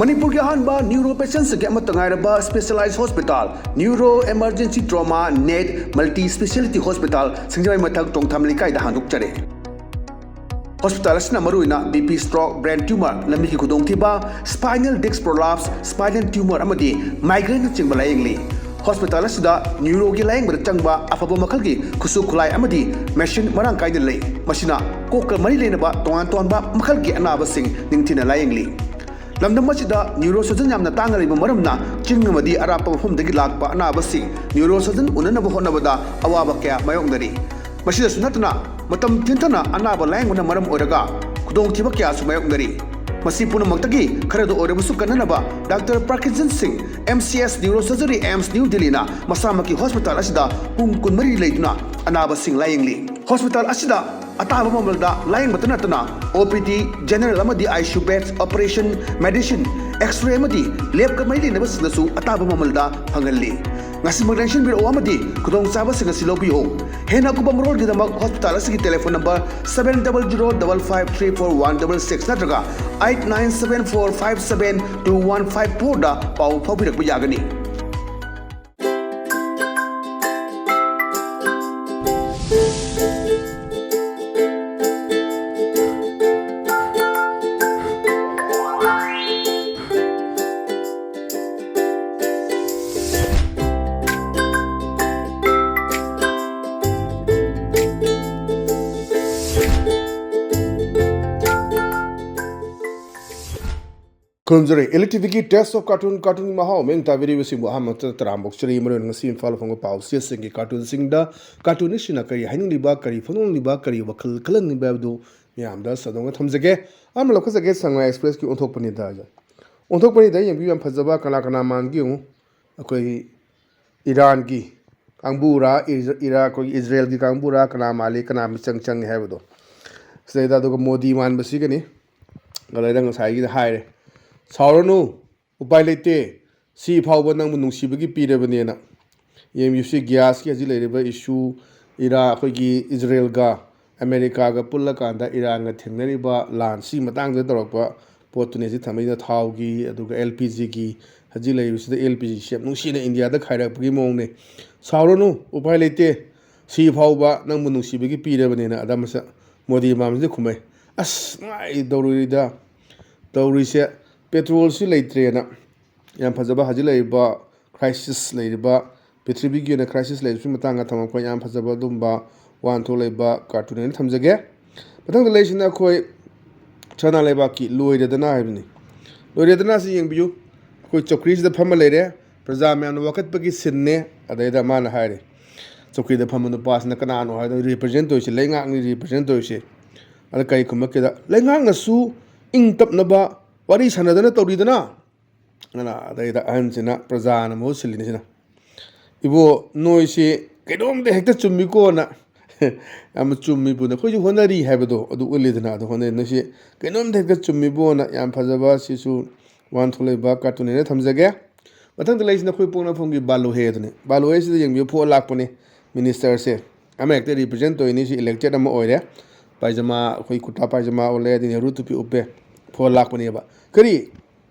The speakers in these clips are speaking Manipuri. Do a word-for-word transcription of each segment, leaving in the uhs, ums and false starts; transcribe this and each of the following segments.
ꯃꯅꯤꯄꯨꯔꯒꯤ ꯑꯍꯥꯟꯕ ꯅ꯭ꯌꯨꯔꯣ ꯄꯦꯁꯦꯟꯁꯤꯡꯒꯤ ꯑꯃꯠꯇ ꯉꯥꯏꯔꯕ specialised hospital, neuro emergency trauma and multi speciality hospital, ꯁꯤꯡꯖꯃꯩ ꯃꯊꯛ ꯇꯣꯡꯊꯥꯝ ꯂꯩꯀꯥꯏꯗ ꯍꯥꯡꯗꯣꯛꯆꯔꯦ꯫ ꯍꯣꯁꯄꯤꯇꯥꯜ ꯑꯁꯤꯅ ꯃꯔꯨꯑꯣꯏꯅ B P stroke, brain tumour, ꯂꯝꯕꯤꯒꯤ ꯈꯨꯗꯣꯡꯊꯤꯕ, spinal disc prolapse, spinal tumour ꯑꯃꯗꯤ ꯃꯥꯏꯒ꯭ꯔꯦꯟꯅꯆꯤꯡꯕ ꯂꯥꯌꯦꯡꯂꯤ꯫ ꯍꯣꯁꯄꯤꯇꯥꯜ ꯑꯁꯤꯗ ꯅ꯭ꯌꯨꯔꯣꯒꯤ ꯂꯥꯌꯦꯡꯕꯗ ꯆꯪꯕ ꯑꯐꯕ ꯃꯈꯜꯒꯤ ꯈꯨꯠꯁꯨ ꯈꯨꯠꯂꯥꯏ ꯑꯃꯗꯤ ꯃꯦꯁꯤꯟ ꯃꯔꯥꯡ ꯀꯥꯏꯅ ꯂꯩ꯫ ꯃꯁꯤꯅ ꯀꯣꯛꯀ ꯃꯔꯤ ꯂꯩꯅꯕ ꯇꯣꯉꯥꯟ ꯇꯣꯉꯥꯟꯕ ꯃꯈꯜꯒꯤ ꯑꯅꯥꯕꯁꯤꯡ ꯅꯤꯡꯊꯤꯅ ꯂꯥꯌꯦꯡꯂꯤ꯫ ꯂꯝꯗꯝ ꯑꯁꯤꯗ ꯅ꯭ꯌꯨꯔꯣ ꯁꯔꯖꯟ ꯌꯥꯝꯅ ꯇꯥꯡꯅ ꯂꯩꯕ ꯃꯔꯝꯅ ꯆꯤꯡ ꯑꯃꯗꯤ ꯑꯔꯥꯞꯄ ꯃꯐꯝꯗꯒꯤ ꯂꯥꯛꯄ ꯑꯅꯥꯕꯁꯤꯡ ꯅ꯭ꯌꯨꯔꯣ ꯁꯔꯖꯟ ꯎꯅꯅꯕ ꯍꯣꯠꯅꯕꯗ ꯑꯋꯥꯕ ꯀꯌꯥ ꯃꯥꯌꯣꯛꯅꯔꯤ꯫ ꯃꯁꯤꯗꯁꯨ ꯅꯠꯇꯅ ꯃꯇꯝ ꯊꯤꯟꯊꯅ ꯑꯅꯥꯕ ꯂꯥꯌꯦꯡꯕꯅ ꯃꯔꯝ ꯑꯣꯏꯔꯒ ꯈꯨꯗꯣꯡꯊꯤꯕ ꯀꯌꯥꯁꯨ ꯃꯥꯌꯣꯛꯅꯔꯤ꯫ ꯃꯁꯤ ꯄꯨꯝꯅꯃꯛꯇꯒꯤ ꯈꯔꯗ ꯑꯣꯏꯔꯕꯁꯨ ꯀꯟꯅꯅꯕ ꯗꯥꯛꯇꯔ ꯄ꯭ꯔꯀꯤꯟꯖꯟ ꯁꯤꯡ, M C S neuro surgery, AIIMS new ꯗꯤꯜꯂꯤꯅ ꯃꯁꯥꯃꯛꯀꯤ ꯍꯣꯁꯄꯤꯇꯥꯜ ꯑꯁꯤꯗ ꯄꯨꯡ ꯀꯨꯟꯃꯔꯤ ꯂꯩꯗꯨꯅ ꯑꯅꯥꯕꯁꯤꯡ ꯂꯥꯌꯦꯡꯂꯤ꯫ ꯍꯣꯁꯄꯤꯇꯥꯜ ꯑꯁꯤꯗ ꯑꯇꯥꯕ ꯃꯃꯜꯗ ꯂꯥꯌꯦꯡꯕꯇ ꯅꯠꯇꯅ ꯑꯣ ꯄꯤ ꯗꯤ, ꯖꯦꯅꯔꯦꯜ ꯑꯃꯗꯤ I C U beds, operation, medicine, x-ray ꯑꯃꯗꯤ ꯂꯦꯕꯀ ꯃꯔꯤ ꯂꯩꯅꯕꯁꯤꯡꯗꯁꯨ ꯑꯇꯥꯕ ꯃꯃꯜꯗ ꯐꯪꯍꯜꯂꯤ꯫ ꯉꯁꯤꯃꯛ ꯂꯦꯡꯁꯤꯟꯕꯤꯔꯛꯎ ꯑꯃꯗꯤ ꯈꯨꯗꯣꯡꯆꯥꯕꯁꯤꯡ ꯑꯁꯤ ꯂꯧꯕꯤꯌꯨ꯫ ꯍꯦꯟꯅ ꯑꯀꯨꯞꯄ ꯃꯔꯣꯜꯒꯤꯗꯃꯛ ꯍꯣꯁꯄꯤꯇꯥꯜ ꯑꯁꯤꯒꯤ telephone number seven double zero double five three four one double six ꯅꯠꯇ꯭ꯔꯒ eight nine seven four five seven two one five four ꯗ ꯄꯥꯎ ꯐꯥꯎꯕꯤꯔꯛꯄ ꯌꯥꯒꯅꯤ꯫ ꯈꯨꯔꯨꯝꯖꯔꯤ꯫ Elite ꯇꯤ ꯚꯤꯒꯤ Taste of Cartoon, ꯀꯥꯔꯇꯨꯟꯒꯤ ꯃꯍꯥꯎ ꯃꯤꯠꯌꯦꯡ ꯇꯥꯕꯤꯔꯤꯕꯁꯤꯡꯕꯨ ꯑꯍꯥꯟꯕ ꯃꯛꯇꯗ ꯇꯔꯥꯝꯅ ꯑꯣꯛꯆꯔꯤ꯫ ꯃꯔꯨꯑꯣꯏꯅ ꯉꯁꯤ ꯏꯝꯐꯥꯜ ꯐꯣꯡꯕ ꯄꯥꯎ ꯆꯦꯁꯤꯡꯒꯤ ꯀꯥꯔꯇꯨꯟꯁꯤꯡꯗ ꯀꯥꯔꯇꯨꯅꯤꯁꯁꯤꯡꯅ ꯀꯔꯤ ꯍꯥꯏꯅꯤꯡꯂꯤꯕ, ꯀꯔꯤ ꯐꯣꯡꯗꯣꯛꯅꯤꯡꯂꯤꯕ, ꯀꯔꯤ ꯋꯥꯈꯜ ꯈꯜꯍꯟꯅꯤꯡꯕ ꯍꯥꯏꯕꯗꯨ ꯃꯤꯌꯥꯝꯗ ꯁꯟꯗꯣꯛꯅ ꯊꯝꯖꯒꯦ꯫ ꯑꯍꯥꯟꯕ ꯂꯧꯈꯠꯆꯒꯦ, ꯁꯉꯥꯏ ꯑꯦꯛꯁꯄ꯭ꯔꯦꯁꯀꯤ ꯑꯣꯟꯊꯣꯛꯄꯅꯤꯗ꯫ ꯑꯣꯟꯊꯣꯛꯄꯅꯤꯗ ꯌꯦꯡꯕꯤꯌꯨ, ꯌꯥꯝ ꯐꯖꯕ, ꯀꯅꯥ ꯀꯅꯥ ꯃꯥꯟꯒꯦ ꯌꯦꯡꯉꯨ꯫ ꯑꯩꯈꯣꯏ ꯏꯔꯥꯟꯒꯤ ꯀꯥꯡꯕꯨꯔꯥ, ꯏꯔ-, ꯏꯔꯥ-, ꯑꯩꯈꯣꯏꯒꯤ ꯏꯖꯔꯦꯜꯒꯤ ꯀꯥꯡꯕꯨꯔꯥ, ꯀꯅꯥ ꯃꯥꯜꯂꯤ, ꯀꯅꯥ ꯃꯤꯆꯪ ꯆꯪꯉꯤ ꯍꯥꯏꯕꯗꯣ꯫ ꯁꯤꯗꯩꯗ ꯑꯗꯨꯒ ꯃꯣꯗꯤ ꯃꯥꯟꯕꯁꯤꯒꯅꯤ꯫ ꯑꯗꯩꯗ ꯉꯁꯥꯏꯒꯤꯗ ꯍꯥꯏꯔꯦ, "ꯁꯥꯎꯔꯅꯨ, ꯎꯄꯥꯏ ꯂꯩꯇꯦ, ꯁꯤ ꯐꯥꯎꯕ ꯅꯪꯕꯨ ꯅꯨꯡꯁꯤꯕꯒꯤ ꯄꯤꯔꯕꯅꯦꯅ"꯫ ꯌꯦꯡꯕꯤꯌꯨ, ꯁꯤ ꯒ꯭ꯌꯥꯁꯀꯤ ꯍꯧꯖꯤꯛ ꯂꯩꯔꯤꯕ ꯏꯁꯨ, ꯏꯔꯥ-, ꯑꯩꯈꯣꯏꯒꯤ ꯏꯖꯔꯦꯜꯒ ꯑꯃꯦꯔꯤꯀꯥꯒ ꯄꯨꯜꯂꯀꯥꯟꯗ ꯏꯔꯥꯟꯒ ꯊꯦꯡꯅꯔꯤꯕ ꯂꯥꯟꯁꯤ ꯃꯇꯥꯡꯗ ꯇꯧꯔꯛꯄ ꯄꯣꯠꯇꯨꯅꯤ ꯍꯧꯖꯤꯛ ꯊꯝꯃꯛꯏꯁꯤꯅ, ꯊꯥꯎꯒꯤ, ꯑꯗꯨꯒ ꯑꯦꯜ ꯄꯤ ꯖꯤꯒꯤ, ꯍꯧꯖꯤꯛ ꯂꯩꯔꯤꯕꯁꯤꯗ ꯑꯦꯜ ꯄꯤ ꯖꯤꯁꯤ ꯌꯥꯝ ꯅꯨꯡꯁꯤꯅ ꯏꯟꯗꯤꯌꯥꯗ ꯈꯥꯏꯔꯛꯄꯒꯤ ꯃꯑꯣꯡꯅꯤ꯫ ꯁꯥꯎꯔꯅꯨ, ꯎꯄꯥꯏ ꯂꯩꯇꯦ꯫ ꯁꯤ ꯐꯥꯎꯕ ꯅꯪꯕꯨ ꯅꯨꯡꯁꯤꯕꯒꯤ ꯄꯤꯔꯕꯅꯤꯅ ꯑꯗ ꯃꯁꯛ ꯃꯣꯗꯤ ꯃꯥꯝꯁꯤꯅ ꯈꯨꯝꯃꯩ꯫ ꯑꯁ, ꯅꯨꯡꯉꯥꯏ ꯇꯧꯔꯨꯔꯤꯗ꯫ ꯇꯧꯔꯤꯁꯦ, ꯄꯦꯇ꯭ꯔꯣꯜꯁꯨ ꯂꯩꯇ꯭ꯔꯦꯅ꯫ ꯌꯥꯝ ꯐꯖꯕ ꯍꯧꯖꯤꯛ ꯂꯩꯔꯤꯕ ꯀ꯭ꯔꯥꯏꯁꯤꯁ ꯂꯩꯔꯤꯕ, ꯄ꯭ꯔꯤꯊꯤꯕꯤꯒꯤ ꯑꯣꯏꯅ ꯀ꯭ꯔꯥꯏꯁꯤꯁ ꯂꯩꯕꯁꯤꯒꯤ ꯃꯇꯥꯡꯗ ꯊꯝꯃꯛꯄ ꯌꯥꯝ ꯐꯖꯕ ꯑꯗꯨꯝꯕ ꯋꯥꯍꯟꯊꯣꯛ ꯂꯩꯕ ꯀꯥꯔꯇꯨꯟ ꯑꯣꯏꯅ ꯊꯝꯖꯒꯦ꯫ ꯃꯊꯪꯗ ꯂꯩꯔꯤꯁꯤꯅ ꯑꯩꯈꯣꯏ ꯁꯅꯥ ꯂꯩꯕꯥꯛꯀꯤ ꯂꯣꯏꯔꯦꯗꯅ ꯍꯥꯏꯕꯅꯤ꯫ ꯂꯣꯏꯔꯦꯗꯅ ꯑꯁꯤ ꯌꯦꯡꯕꯤꯌꯨ꯫ ꯑꯩꯈꯣꯏ ꯆꯧꯀ꯭ꯔꯤꯁꯤꯗ ꯐꯝꯃ ꯂꯩꯔꯦ꯫ ꯄ꯭ꯔꯖꯥ ꯃꯌꯥꯝꯅ ꯋꯥꯀꯠꯄꯒꯤ ꯁꯤꯟꯅꯦ꯫ ꯑꯗꯩꯗ ꯃꯥꯅ ꯍꯥꯏꯔꯦ, ꯆꯧꯀ꯭ꯔꯤꯗ ꯐꯝꯕ ꯅꯨꯄꯥꯁꯤꯅ ꯀꯅꯥꯅꯣ ꯍꯥꯏꯗꯣ ꯔꯤꯄ꯭ꯔꯖꯦꯟ ꯇꯧꯔꯤꯁꯦ, ꯂꯩꯉꯥꯛꯅꯤ ꯔꯤꯄ꯭ꯔꯖꯦꯟ ꯇꯧꯔꯤꯁꯦ꯫ ꯑꯗ ꯀꯔꯤ ꯈꯨꯝꯃꯛꯀꯦꯗ, "ꯂꯩꯉꯥꯛꯅꯁꯨ ꯏꯪ ꯇꯞꯅꯕ ꯋꯥꯔꯤ ꯁꯥꯟꯅꯗꯅ ꯇꯧꯔꯤꯗꯅ?" ꯑꯗ ꯑꯗꯩꯗ ꯑꯍꯟꯁꯤꯅ ꯄ꯭ꯔꯖꯥꯅ ꯃꯍꯨꯠ ꯁꯤꯜꯂꯤꯅꯤ ꯁꯤꯅ꯫ "ꯏꯕꯣ, ꯅꯣꯏꯁꯤ ꯀꯩꯅꯣꯝꯗ ꯍꯦꯛꯇ ꯆꯨꯝꯃꯤꯀꯣꯅ"꯫ ꯌꯥꯝꯅ ꯆꯨꯝꯃꯤꯕꯨ, ꯅꯈꯣꯏꯁꯨ ꯍꯣꯠꯅꯔꯤ ꯍꯥꯏꯕꯗꯣ ꯑꯗꯨ ꯎꯠꯂꯤꯗꯅ, ꯑꯗꯨ ꯍꯣꯠꯅꯔꯤ꯫ "ꯅꯣꯏꯁꯤ ꯀꯩꯅꯣꯝꯗ ꯍꯦꯛꯇ ꯆꯨꯝꯃꯤꯕꯨꯅ", ꯌꯥꯝ ꯐꯖꯕ ꯁꯤꯁꯨ ꯋꯥꯍꯟꯊꯣꯛ ꯂꯩꯕ ꯀꯥꯔꯇꯨꯟ ꯍꯥꯏꯅ ꯊꯝꯖꯒꯦ꯫ ꯃꯊꯪꯗ ꯂꯩꯔꯤꯁꯤꯅ ꯑꯩꯈꯣꯏ ꯄꯣꯛꯅꯐꯝꯒꯤ ꯕꯥꯂꯨꯍꯦ ꯑꯗꯨꯅꯤ꯫ ꯕꯥꯂꯨꯍꯦꯁꯤꯗ ꯌꯦꯡꯕꯤꯌꯨ, ꯐꯣꯔ ꯂꯥꯛꯄꯅꯤ꯫ ꯃꯤꯅꯤꯁꯇꯔꯁꯦ ꯑꯃ ꯍꯦꯛꯇ ꯔꯤꯄ꯭ꯔꯖꯦꯟ ꯇꯧꯔꯤꯅꯤ꯫ ꯁꯤ ꯏꯂꯦꯛꯇꯦꯠ ꯑꯃ ꯑꯣꯏꯔꯦ꯫ ꯄꯥꯏꯖꯃꯥ, ꯑꯩꯈꯣꯏ ꯀꯨꯔꯇꯥ ꯄꯥꯏꯖꯃꯥ ꯑꯣꯜꯂꯦ, ꯑꯗꯩ ꯅꯦꯍꯔꯨ ꯇꯨꯄꯤ ꯎꯞꯄꯦ꯫ ꯐꯣꯔ ꯂꯥꯛꯄꯅꯦꯕ꯫ "ꯀꯔꯤ?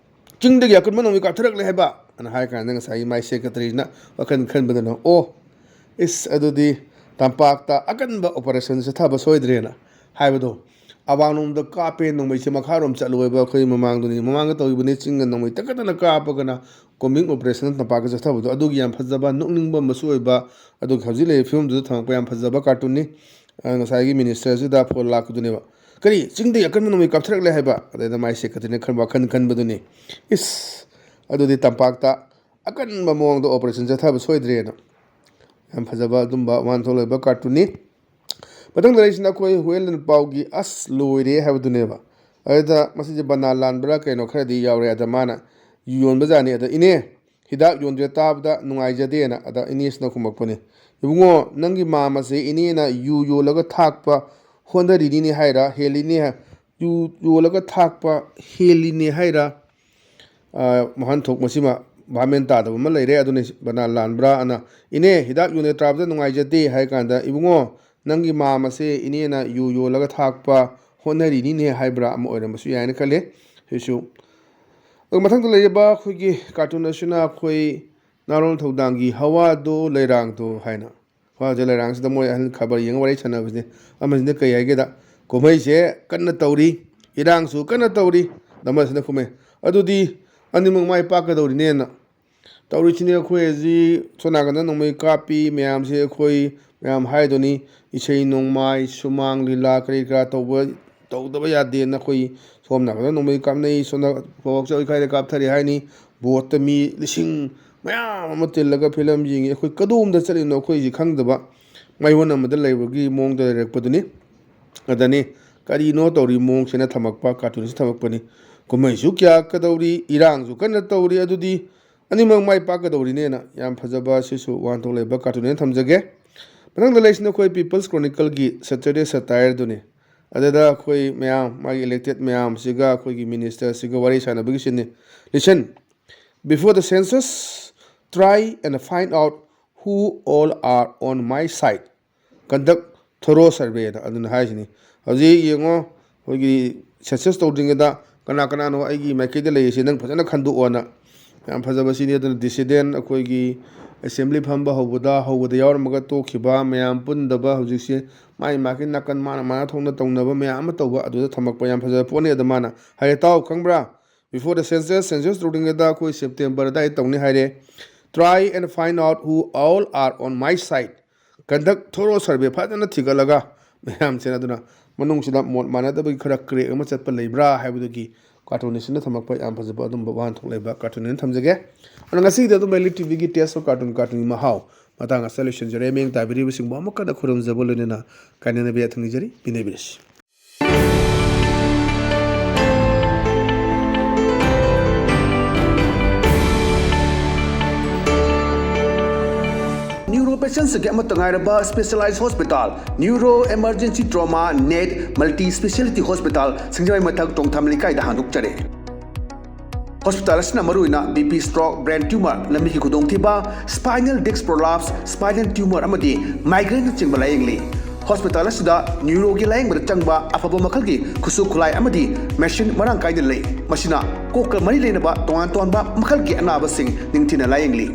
ꯆꯤꯡꯗꯒꯤ ꯑꯀꯟꯕ ꯅꯣꯡꯃꯩ ꯀꯥꯞꯊꯔꯛꯂꯦ ꯍꯥꯏꯕ?" ꯑꯅ ꯍꯥꯏ ꯀꯥꯟꯗ ꯉꯁꯥꯏꯒꯤ ꯃꯥꯏ ꯁꯦꯀ꯭ꯔꯦꯇꯔꯤꯅ ꯋꯥꯈꯜ ꯈꯟꯕꯗꯅ, "ꯑꯣ, ꯏꯁ, ꯑꯗꯨꯗꯤ ꯇꯝꯄꯥꯛꯇ ꯑꯀꯟꯕ ꯑꯣꯄꯔꯦꯁꯟ ꯆꯠꯊꯕ ꯁꯣꯏꯗ꯭ꯔꯦꯅ" ꯍꯥꯏꯕꯗꯣ꯫ ꯑꯋꯥꯡꯂꯣꯝꯗ ꯀꯥꯞꯄꯦ, ꯅꯣꯡꯃꯩꯁꯦ ꯃꯈꯥꯔꯣꯝ ꯆꯠꯂꯨꯕ ꯑꯩꯈꯣꯏ ꯃꯃꯥꯡꯗꯨꯅꯤ꯫ ꯃꯃꯥꯡꯗ ꯇꯧꯈꯤꯕꯅꯤ, ꯆꯤꯡꯗ ꯅꯣꯡꯃꯩ ꯇꯛꯀꯠꯇꯅ ꯀꯥꯞꯄꯒꯅ ꯀꯣꯝꯕꯤꯡ ꯑꯣꯄꯔꯦꯁꯟ ꯇꯝꯄꯥꯛꯇ ꯆꯠꯊꯕꯗꯣ꯫ ꯑꯗꯨꯒꯤ ꯌꯥꯝ ꯐꯖꯕ, ꯅꯣꯛꯅꯤꯡꯕ ꯑꯃꯁꯨ ꯑꯣꯏꯕ, ꯑꯗꯨꯒ ꯍꯧꯖꯤꯛ ꯂꯩꯔꯤꯕ ꯐꯤꯕꯝꯗꯨꯗ ꯊꯝꯃꯛꯄ ꯌꯥꯝ ꯐꯖꯕ ꯀꯥꯔꯇꯨꯟꯅꯤ꯫ ꯑ, ꯉꯁꯥꯏꯒꯤ ꯃꯤꯅꯤꯁꯇꯔꯁꯤꯗ ꯐꯣꯟ ꯂꯥꯛꯄꯗꯨꯅꯦꯕ꯫ "ꯀꯔꯤ? ꯆꯤꯡꯗꯒꯤ ꯑꯀꯟꯕ ꯅꯣꯡꯃꯩ ꯀꯥꯞꯊꯔꯛꯂꯦ ꯍꯥꯏꯕ?" ꯑꯗꯩꯗ ꯃꯥꯏ ꯁꯦꯀ꯭ꯔꯦꯇꯔꯤꯅ ꯈꯟꯕ ꯋꯥꯈꯜ ꯈꯟꯕꯗꯨꯅꯤ꯫ "ꯏꯁ, ꯑꯗꯨꯗꯤ ꯇꯝꯄꯥꯛꯇ ꯑꯀꯟꯕ ꯃꯑꯣꯡꯗ ꯑꯣꯄꯔꯦꯁꯟ ꯆꯠꯊꯕ ꯁꯣꯏꯗ꯭ꯔꯦꯅ"꯫ ꯌꯥꯝ ꯐꯖꯕ ꯑꯗꯨꯝꯕ ꯋꯥꯍꯟꯊꯣꯛ ꯂꯩꯕ ꯀꯥꯔꯇꯨꯟꯅꯤ꯫ ꯃꯊꯪꯗ ꯂꯩꯔꯤꯁꯤꯅ ꯑꯩꯈꯣꯏ ꯍꯨꯌꯦꯟ ꯂꯟꯄꯥꯎꯒꯤ "ꯑꯁ ꯂꯣꯏꯔꯦ" ꯍꯥꯏꯕꯗꯨꯅꯦꯕ꯫ ꯑꯗꯨꯗ ꯃꯁꯤꯁꯦ ꯕꯅꯥ ꯂꯥꯟꯕ꯭ꯔꯥ ꯀꯩꯅꯣ ꯈꯔꯗꯤ ꯌꯥꯎꯔꯦ꯫ ꯑꯗ ꯃꯥꯅ ꯌꯨ ꯌꯣꯟꯕꯖꯥꯠꯅꯤ꯫ ꯑꯗ, "ꯏꯅꯦ, ꯍꯤꯗꯥꯛ ꯌꯣꯟꯗ꯭ꯔꯦ ꯇꯥꯕꯗ ꯅꯨꯡꯉꯥꯏꯖꯗꯦꯅ"꯫ ꯑꯗ ꯏꯅꯦꯁꯤꯅ ꯈꯨꯝꯃꯛꯄꯅꯤ, "ꯏꯕꯨꯡꯉꯣ, ꯅꯪꯒꯤ ꯃꯥꯝꯃꯁꯦ ꯏꯅꯦꯅ ꯌꯨ ꯌꯣꯜꯂꯒ ꯊꯥꯛꯄ ꯍꯣꯠꯅꯔꯤꯅꯤꯅꯦ ꯍꯥꯏꯔ, ꯍꯦꯜꯂꯤꯅꯦ ꯍꯥꯏ-, ꯌꯨ ꯌꯣꯜꯂꯒ ꯊꯥꯛꯄ ꯍꯦꯜꯂꯤꯅꯦ ꯍꯥꯏꯔ?" ꯑ, ꯋꯥꯍꯟꯊꯣꯛ ꯃꯁꯤꯃ ꯚꯥꯞ ꯃꯦꯟ ꯇꯥꯗꯕ ꯑꯃ ꯂꯩꯔꯦ꯫ ꯑꯗꯨꯅ ꯕꯅꯥ ꯂꯥꯟꯕ꯭ꯔꯥ ꯑꯅ, "ꯏꯅꯦ, ꯍꯤꯗꯥꯛ ꯌꯣꯟꯗ꯭ꯔꯦ ꯇꯥꯕꯗ ꯅꯨꯡꯉꯥꯏꯖꯗꯦ" ꯍꯥꯏ ꯀꯥꯟꯗ, "ꯏꯕꯨꯡꯉꯣ, ꯅꯪꯒꯤ ꯃꯥꯝꯃꯁꯦ ꯏꯅꯦꯅ ꯌꯨ ꯌꯣꯜꯂꯒ ꯊꯥꯛꯄ ꯍꯣꯠꯅꯔꯤꯅꯤꯅꯦ" ꯍꯥꯏꯕ꯭ꯔꯥ ꯑꯃ ꯑꯣꯏꯔꯝꯕꯁꯨ ꯌꯥꯏꯅ ꯈꯜꯂꯤ꯫ ꯁꯤꯁꯨ꯫ ꯑꯗꯨꯒ ꯃꯊꯪꯗ ꯂꯩꯔꯤꯕ ꯑꯩꯈꯣꯏꯒꯤ ꯀꯥꯔꯇꯨꯟ ꯑꯁꯤꯅ ꯑꯩꯈꯣꯏ ꯅꯥꯔꯣꯜ ꯊꯧꯗꯥꯡꯒꯤ ꯍꯋꯥꯗꯣ ꯂꯩꯔꯥꯡꯗꯣ ꯍꯥꯏꯅ꯫ ꯍꯋꯥꯁꯦ ꯂꯩꯔꯥꯡꯁꯤꯗ ꯃꯣꯏ ꯑꯍꯜ ꯈꯕꯔ ꯌꯦꯡꯉ ꯋꯥꯔꯤ ꯁꯥꯟꯅꯕꯁꯤꯅꯦ꯫ ꯑꯃꯁꯤꯅ ꯀꯩ ꯍꯥꯏꯒꯦꯗ, ꯀꯨꯝꯍꯩꯁꯦ ꯀꯟꯅ ꯇꯧꯔꯤ, ꯏꯔꯥꯡꯁꯨ ꯀꯟꯅ ꯇꯧꯔꯤ, ꯑꯃꯁꯤꯅ ꯈꯨꯝꯃꯦ, "ꯑꯗꯨꯗꯤ ꯑꯅꯤꯃꯛ ꯃꯥꯏ ꯄꯥꯛꯀꯗꯧꯔꯤꯅꯦꯅ"꯫ ꯇꯧꯔꯤꯁꯤꯅꯦ ꯑꯩꯈꯣꯏ ꯍꯧꯖꯤꯛ ꯁꯣꯝ ꯅꯥꯀꯟꯗ ꯅꯣꯡꯃꯩ ꯀꯥꯞꯄꯤ ꯃꯌꯥꯝꯁꯦ, ꯑꯩꯈꯣꯏ ꯃꯌꯥꯝ ꯍꯥꯏꯗꯨꯅꯤ, ꯏꯁꯩ ꯅꯣꯡꯃꯥꯏ, ꯁꯨꯃꯥꯡ ꯂꯤꯂꯥ ꯀꯔꯤ ꯀꯔꯥ ꯇꯧꯕ, ꯇꯧꯗꯕ ꯌꯥꯗꯦꯅ ꯑꯩꯈꯣꯏ ꯁꯣꯝ ꯅꯥꯀꯟꯗ ꯅꯣꯡꯃꯩ ꯀꯥꯞꯅꯩ, ꯁꯣꯝꯗ ꯄꯣꯛꯆ ꯏꯀꯥꯏꯗ ꯀꯥꯞꯊꯔꯤ ꯍꯥꯏꯅꯤ, ꯕꯣꯠꯇ ꯃꯤ ꯂꯤꯁꯤꯡ ꯃꯌꯥꯝ ꯑꯃ ꯇꯤꯜꯂꯒ ꯐꯤꯂꯝ ꯌꯦꯡꯉꯤ꯫ ꯑꯩꯈꯣꯏ ꯀꯗꯣꯝꯗ ꯆꯠꯂꯤꯅꯣ ꯑꯩꯈꯣꯏꯁꯤ ꯈꯪꯗꯕ ꯃꯥꯏꯑꯣꯟ ꯑꯃꯗ ꯂꯩꯕꯒꯤ ꯃꯑꯣꯡꯗ ꯂꯩꯔꯛꯄꯗꯨꯅꯤ꯫ ꯑꯗꯅꯤ ꯀꯔꯤꯅꯣ ꯇꯧꯔꯤ ꯃꯑꯣꯡꯁꯤꯅ ꯊꯝꯃꯛꯄ, ꯀꯥꯔꯇꯨꯟꯁꯤ ꯊꯝꯃꯛꯄꯅꯤ꯫ ꯀꯨꯝꯍꯩꯁꯨ ꯀꯌꯥ ꯀꯗꯧꯔꯤ, ꯏꯔꯥꯡꯁꯨ ꯀꯟꯅ ꯇꯧꯔꯤ, ꯑꯗꯨꯗꯤ ꯑꯅꯤꯃꯛ ꯃꯥꯏ ꯄꯥꯛꯀꯗꯧꯔꯤꯅꯦꯅ ꯌꯥꯝ ꯐꯖꯕ, ꯁꯤꯁꯨ ꯋꯥꯍꯟꯊꯣꯛ ꯂꯩꯕ ꯀꯥꯔꯇꯨꯟ ꯑꯣꯏꯅ ꯊꯝꯖꯒꯦ꯫ ꯃꯊꯪꯗ ꯂꯩꯁꯤꯅ ꯑꯩꯈꯣꯏ People's Chronicleꯒꯤ Saturday Satireꯗꯨꯅꯤ꯫ ꯑꯗꯨꯗ ꯑꯩꯈꯣꯏ ꯃꯌꯥꯝ, ꯃꯥꯒꯤ elected ꯃꯌꯥꯝꯁꯤꯒ ꯑꯩꯈꯣꯏꯒꯤ ministerꯁꯤꯒ ꯋꯥꯔꯤ ꯁꯥꯟꯅꯕꯒꯤ ꯁꯤꯟꯅꯤ꯫ Listen, before the census, try and find out who all are on my side. Conduct thorough surveyꯗ ꯑꯗꯨꯅ ꯍꯥꯏꯁꯤꯅꯤ꯫ ꯍꯧꯖꯤꯛ ꯌꯦꯡꯉꯣ, ꯑꯩꯈꯣꯏꯒꯤ census ꯇꯧꯗ꯭ꯔꯤꯉꯩꯗ ꯀꯅꯥ ꯀꯅꯥꯅꯣ ꯑꯩꯒꯤ ꯃꯥꯏꯀꯩꯗ ꯂꯩꯔꯤꯁꯦ ꯅꯪ ꯐꯖꯅ ꯈꯟꯗꯣꯛꯑꯣꯅ꯫ ꯌꯥꯝ ꯐꯖꯕ ꯁꯤꯅꯤ꯫ ꯑꯗꯨꯅ dissident ꯑꯩꯈꯣꯏꯒꯤ assembly ꯐꯝꯕ ꯍꯧꯕꯗ, ꯍꯧꯕꯗ ꯌꯥꯎꯔꯝꯃꯒ ꯇꯣꯛꯈꯤꯕ ꯃꯌꯥꯝ ꯄꯨꯟꯗꯕ, ꯍꯧꯖꯤꯛꯁꯦ ꯃꯥꯏ ꯃꯥꯒꯤ ꯅꯥꯀꯟ ꯃꯥꯅ ꯃꯥꯅ ꯊꯣꯛꯅ ꯇꯧꯅꯕ ꯃꯌꯥꯝ ꯑꯃ ꯇꯧꯕ, ꯑꯗꯨꯗ ꯊꯝꯃꯛꯄ ꯌꯥꯝ ꯐꯖꯕ ꯄꯣꯠꯅꯤ꯫ ꯑꯗ ꯃꯥꯅ ꯍꯥꯏꯔꯦ, "ꯇꯥꯎ, ꯈꯪꯕ꯭ꯔꯥ? Before the census, census ꯇꯧꯗ꯭ꯔꯤꯉꯩꯗ ꯑꯩꯈꯣꯏ September ꯑꯗꯥꯏꯗ ꯇꯧꯅꯤ ꯍꯥꯏꯔꯦ꯫ Try and find out who all are on my side." Conduct thorough survey, ꯐꯖꯅ ꯊꯤꯒꯠꯂꯒ ꯃꯌꯥꯝꯁꯤꯅ ꯑꯗꯨꯅ ꯃꯅꯨꯡꯁꯤꯗ ꯃꯣꯠ ꯃꯥꯟꯅꯗꯕꯒꯤ ꯈꯔ crack ꯑꯃ ꯆꯠꯄ ꯂꯩꯕ꯭ꯔꯥ ꯍꯥꯏꯕꯗꯨꯒꯤ ꯀꯥꯔꯇꯨꯟꯁꯤꯅ ꯊꯝꯃꯛꯄ ꯌꯥꯝ ꯐꯖꯕ ꯑꯗꯨꯝꯕ ꯋꯥꯍꯟꯊꯣꯛ ꯂꯩꯕ ꯀꯥꯔꯇꯨꯟ ꯑꯣꯏꯅ ꯊꯝꯖꯒꯦ꯫ ꯑꯗꯨꯅ ꯉꯁꯤꯒꯤꯗꯤ ꯑꯗꯨꯝ Elite TVꯒꯤ Taste of Cartoon, ꯀꯥꯔꯇꯨꯟꯒꯤ ꯃꯍꯥꯎ ꯃꯇꯥꯡ ꯑꯁꯤꯗ ꯂꯣꯏꯁꯤꯟꯖꯔꯦ꯫ ꯃꯤꯠꯌꯦꯡ ꯇꯥꯕꯤꯔꯤꯕꯁꯤꯡꯕꯨ ꯑꯃꯨꯛ ꯍꯟꯅ ꯈꯨꯔꯨꯝꯖꯕ ꯂꯣꯏꯅꯅ ꯀꯥꯏꯅꯅꯕ ꯌꯥꯊꯪ ꯅꯤꯖꯔꯤ꯫ ꯃꯤꯟꯅꯕꯤꯔꯁꯤ꯫ Neuro patientsꯒꯤ ꯑꯃꯠꯇ ꯉꯥꯏꯔꯕ specialized hospital, Neuro Emergency Trauma, NET, Multi Speciality Hospital, ꯁꯤꯡꯖꯃꯩ ꯃꯊꯛ ꯇꯣꯡꯊꯥꯝ ꯂꯩꯀꯥꯏꯗ ꯍꯥꯡꯗꯣꯛꯆꯔꯦ꯫ Hospital ꯑꯁꯤꯅ ꯃꯔꯨꯑꯣꯏꯅ BP, stroke, brain tumor, ꯂꯝꯕꯤꯒꯤ ꯈꯨꯗꯣꯡꯊꯤꯕ, spinal disc prolapse, spinal tumor ꯑꯃꯗꯤ migraineꯅꯆꯤꯡꯕ ꯂꯥꯌꯦꯡꯂꯤ꯫ ꯍꯣꯁꯄꯤꯇꯥꯜ ꯑꯁꯤꯗ ꯅ꯭ꯌꯨꯔꯣꯒꯤ ꯂꯥꯌꯦꯡꯕꯗ ꯆꯪꯕ ꯑꯐꯕ ꯃꯈꯜꯒꯤ ꯈꯨꯠꯁꯨ ꯈꯨꯠꯂꯥꯏ ꯑꯃꯗꯤ ꯃꯦꯁꯤꯟ ꯃꯔꯥꯡ ꯀꯥꯏꯅ ꯂꯩ꯫ ꯃꯁꯤꯅ ꯀꯣꯛꯀ ꯃꯔꯤ ꯂꯩꯅꯕ ꯇꯣꯉꯥꯟ ꯇꯣꯉꯥꯟꯕ ꯃꯈꯜꯒꯤ ꯑꯅꯥꯕꯁꯤꯡ ꯅꯤꯡꯊꯤꯅ ꯂꯥꯌꯦꯡꯂꯤ꯫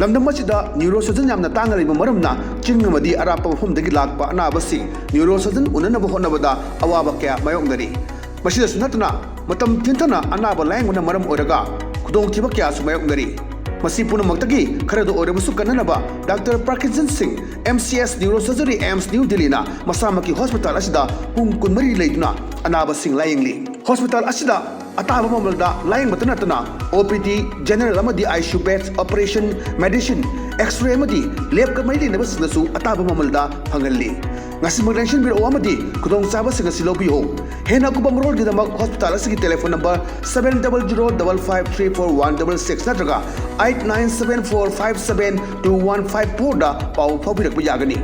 ꯂꯝꯗꯝ ꯑꯁꯤꯗ ꯅ꯭ꯌꯨꯔꯣ ꯁꯔꯖꯟ ꯌꯥꯝꯅ ꯇꯥꯡꯅ ꯂꯩꯕ ꯃꯔꯝꯅ ꯆꯤꯡ ꯑꯃꯗꯤ ꯑꯔꯥꯞꯄ ꯃꯐꯝꯗꯒꯤ ꯂꯥꯛꯄ ꯑꯅꯥꯕꯁꯤꯡ ꯅ꯭ꯌꯨꯔꯣ ꯁꯔꯖꯟ ꯎꯅꯅꯕ ꯍꯣꯠꯅꯕꯗ ꯑꯋꯥꯕ ꯀꯌꯥ ꯃꯥꯌꯣꯛꯅꯔꯤ꯫ ꯃꯁꯤꯗꯁꯨ ꯅꯠꯇꯅ ꯃꯇꯝ ꯊꯦꯡꯊꯅ ꯑꯅꯥꯕ ꯂꯥꯌꯦꯡꯕꯅ ꯃꯔꯝ ꯑꯣꯏꯔꯒ ꯈꯨꯗꯣꯡꯊꯤꯕ ꯀꯌꯥꯁꯨ ꯃꯥꯌꯣꯛꯅꯔꯤ꯫ ꯃꯁꯤ ꯄꯨꯝꯅꯃꯛꯇꯒꯤ ꯈꯔꯗ ꯑꯣꯏꯔꯕꯁꯨ ꯀꯟꯅꯅꯕ ꯗꯥꯛꯇꯔ ꯄ꯭ꯔꯀꯤꯟꯁꯟ ꯁꯤꯡ, M C S Neurosurgery, AIIMS New Delhi ꯅ ꯃꯁꯥꯃꯛꯀꯤ ꯍꯣꯁꯄꯤꯇꯥꯜ ꯑꯁꯤꯗ ꯄꯨꯡ ꯀꯨꯟꯃꯔꯤ ꯂꯩꯗꯨꯅ ꯑꯅꯥꯕꯁꯤꯡ ꯂꯥꯌꯦꯡꯂꯤ꯫ ꯍꯣꯁꯄꯤꯇꯥꯜ ꯑꯁꯤꯗ ꯑꯇꯥꯕ ꯃꯃꯜꯗ ꯂꯥꯌꯦꯡꯕꯇ ꯅꯠꯇꯅ O P D, general ꯑꯃꯗꯤ I C U beds, operation, medicine, X-ray ꯑꯃꯗꯤ lab ꯀ ꯃꯔꯤ ꯂꯩꯅꯕꯁꯤꯡꯗꯁꯨ ꯑꯇꯥꯕ ꯃꯃꯜꯗ ꯐꯪꯍꯜꯂꯤ꯫ ꯉꯁꯤꯃꯛ ꯂꯦꯡꯁꯤꯟꯕꯤꯔꯛꯎ ꯑꯃꯗꯤ ꯈꯨꯗꯣꯡꯆꯥꯕꯁꯤꯡ ꯑꯁꯤ ꯂꯧꯕꯤꯌꯨ꯫ ꯍꯦꯟꯅ ꯑꯀꯨꯞꯄ ꯃꯔꯣꯜꯒꯤꯗꯃꯛ ꯍꯣꯁꯄꯤꯇꯥꯜ ꯑꯁꯤꯒꯤ telephone number seven double zero double five three four one double six ꯅꯠꯇ꯭ꯔꯒ eight nine seven four five seven two one five four ꯗ ꯄꯥꯎ ꯐꯥꯎꯕꯤꯔꯛꯄ ꯌꯥꯒꯅꯤ꯫